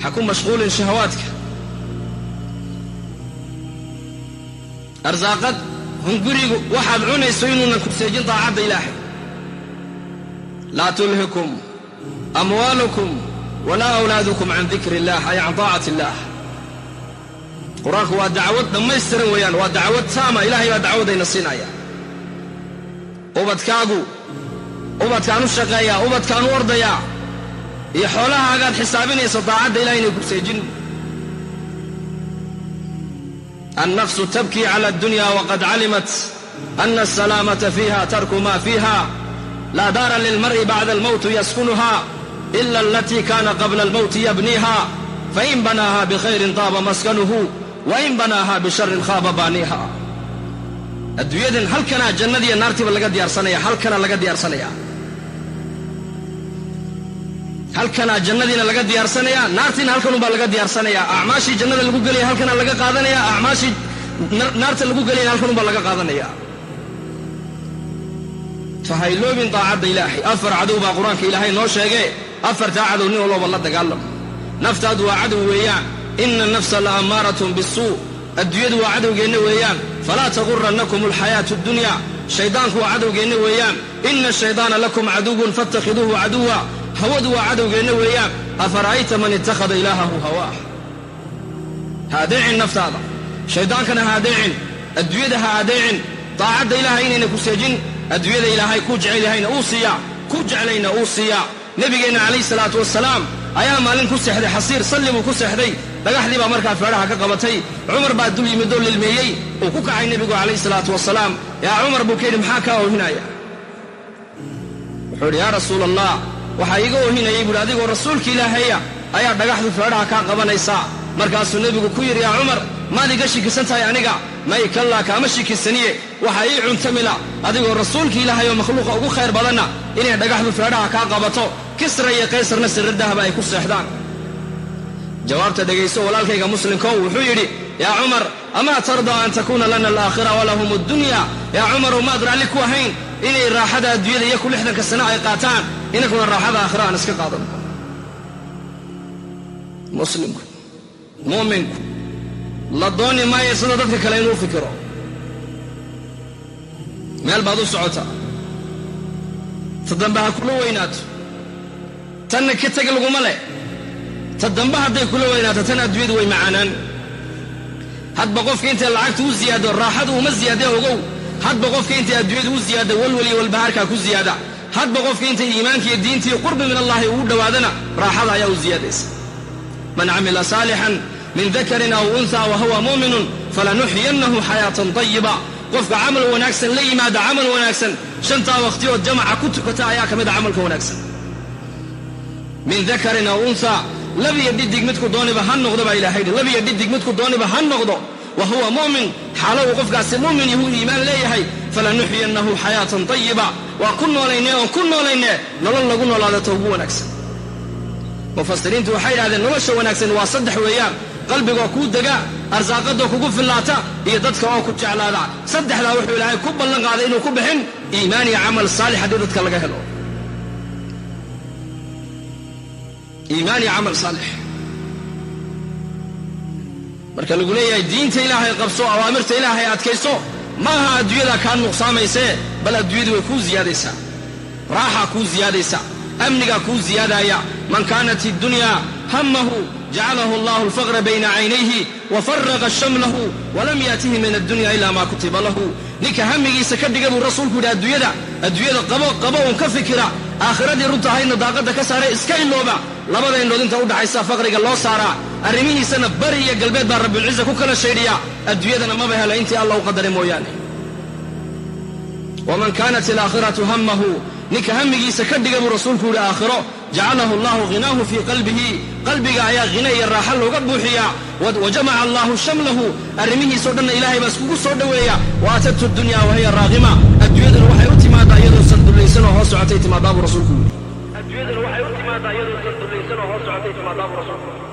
Ha ku mashquulin shahawaadka. Arsaaqad hungurigu waxaad cunayso inuunan ku seejin daacadda Ilaahay. Laa tulhikum amwaalukum walaa awlaadukum can dikri illah, ay can taacati illaah. Qur-aanku waa dacwad dhammaystiran weeyaan, waa dacwad taama. Ilaahay baa dacwadayna siinaya. Ubadkaagu, ubadkaan u shaqeeyaa, ubadkaan u ordayaa, iyo xoolahaagaad xisaabinayso daacadda ilahay inay ku seejin. Annafsu tabkii cala addunya waqad calimat ana asalaamata fiiha tarku ma fiiha. Laa daara lilmar'i bacda almowti yaskunuha ila alatii kana qabla almowti yabniiha, fain banaaha bikhayrin taaba maskanuhu, wain banaaha bisharin khaaba baaniiha. Adduunyadan halkanaa jannadiiyo naartiiba laga diyaarsanaya, halkanaa laga diyaarsanaya, halkanaa jannadiina laga diyaarsanaya, naartiina halkanunbaa laga diyaarsanaya. Acmaashii jannada lagu gelaya halkanaa laga qaadanaya, acmaashii naarta lagu gelayana halkanunbaa laga qaadanaya. Fahayloobin daacadda Ilaahay. Afar cadow baa Qur-aanka Ilaahay noo sheegee, afartaa cadow nin walooba la dagaalam. Naftaadu waa cadow weeyaan, ina nafsa la ammaaratun bisuu. Adduunyadu waa cadowgeenna weeyaan, falaa tagurannakum alxayaatu addunya. Shayddaanku waa cadowgeenna weeyaan, ina ashaydaana lakum caduwun faattakhiduuhu caduwa. Hawadu waa cadowgeenna weeyaan, afara'ayta man ittakhada ilaahahu hawaah. Ha adeecin naftaada, shayddaankana ha adeecin, adduunyada ha adeecin. Daacadda Ilaahay inayna ku seejin. Adduunyada Ilaahay kuu jecel yahayna uu siiyaa, ku jeclayna uu siiyaa. Nebigeenna calayhi salaatu wasalaam ayaa maalin ku seexday xasiir, salli buu ku seexday. Dhagaxdii baa markaa feedhaha ka qabatay. Cumar baa dul yimidoo lilmeeyey. Uu ku kacay nebigu calayhi salaatu wasalaam. Yaa Cumar, buu ka yidhi, maxaa kaa oohinaya? Wuxuu yidhi, yaa Rasuul Allah, waxaa iiga oohinayay, buuhi, adigoo rasuulka Ilaahaya ayaa dhagaxdu feedhaha kaa qabanaysaa. Markaasuu nebigu ku yidhi, yaa Cumar, maad iga shikisan tahay aniga? May, kallaa, kaama shikisaniye. Waxaa ii cuntamila adigoo rasuulka Ilaahay oo makhluuqa ugu khayr badanna inay dhagaxdu feedhaha kaa qabato, Kisra iyo Qaysarna sirri dahaba ay ku seexdaan. Jawaabta dhegayso, walaalkayga muslimkow. Wuxuu yidhi, yaa Cumar, amaa tardaa an takuuna lana alaakhira walahum addunya? Yaa Cumarow, maad raalli ku ahayn inay raaxada adduunyada iyo ku 60-ka sano ay qaataan, inaguna raaxada aakhira aan iska qaadano? Muslimku, mu'minku, la dooni maayo sida dadka kale inuu fikiro. Meel baad u socotaa, ta dambe ha kula weynaato, tanna ka teg laguma leh. Ta dambe hadday kula weynaato, tan adduunyadu way macaanaan. Hadba qofka intay lacagtu u ziyaado, raaxadu uma ziyaadee, ogow. Hadba qofka intay adduunyadu u ziyaado, walwal iyo walbahaarkaa ku ziyaada. Hadba qofka intay iimaanka iyo diinta iyo qurbi min Allahi ugu dhowaadana, raaxada ayaa u ziyaadaysa. Man camila saalixan min dakarin aw unthaa wa huwa mu'minun falanuxyiyannahu xayaatan tayiba. Qofka camal wanaagsan la yimaada, camal wanaagsan, shantaa waqtiyood jamaca ku tukata ayaa ka mid a camalka wanaagsan. Min dakarin aw unthaa, labiyo dhidig midku dooniba ha noqdo baa Ilahay yidhi, labiyo dhidig midku dooniba ha noqdo. Wa huwa mu'min, xaalo uu qofkaasi mu'min yahu, iimaan leeyahay, falanuxyiyannahu xayaatan tayiba, waa ku noolaynee oon ku noolaynee nolol lagu noolaadato ugu wanaagsan. Mufasiriintu waxay yidhahdeen, nolosha wanaagsan waa saddex weeyaan: qalbigoo kuu dega, arsaaqadoo kugu fillaata, iyo dadka oo ku jeclaada. Saddexdaa wuxuu Ilaahay ku ballan qaaday inuu ku bixin iimaan iyo camal saalix haddii dadka laga helo iimaan iyo camal saalix. Marka lagu leeyahay diinta Ilaahay qabso, awaamirta Ilaahay adkayso, maaha adduunyada kaa nuqsaamaysee, bal adduunyadu way kuu ziyaadaysaa, raaxaa kuu ziyaadaysa, amnigaa kuu ziyaadaya. Man kaanat iddunya hamahu jacalahu allahu alfaqra bayna caynayhi wa faraqa shamlahu walam yaatihi min addunya ila ma kutiba lahu. Ninka hamigiisa ka dhiga, buu rasuulku yidhi, adduunyada, adduunyada qabo qabo uun ka fikira, aakhiradii runta ahaydna daaqadda ka saare, iska ilooba, labada indhood inta udhaxaysa faqriga loo saaraa, arrimihiisana bari iyo galbeed baa Rabbilciza ku kala shaydhiya, adduunyadana maba hela intii Alla u qadaray mooyaane. Waman kaanat alaakhiratu hamahu, ninka hamigiisa ka dhiga, buu rasuulku yidhi, aakhiro, jacalahu allahu ghinaahu fii qalbihi, qalbiga ayaa khina iyo raaxa looga buuxiyaa. Wa jamaca allahu shamlahu, arrimihiisao dhanna Ilaahay baa iskugu soo dhoweeya. Wa atathu dunya wahiya raaqima, adduunyaduna waxay u timaadaa iyadoo sandullaysan oo hoos socotay timaadaa, buu rasuulku yidhi. Adduunyaduna waxay u timaadaa iyadoo sandullaysan oo hoos socotay timaadaa, buu rasuulku yidhi.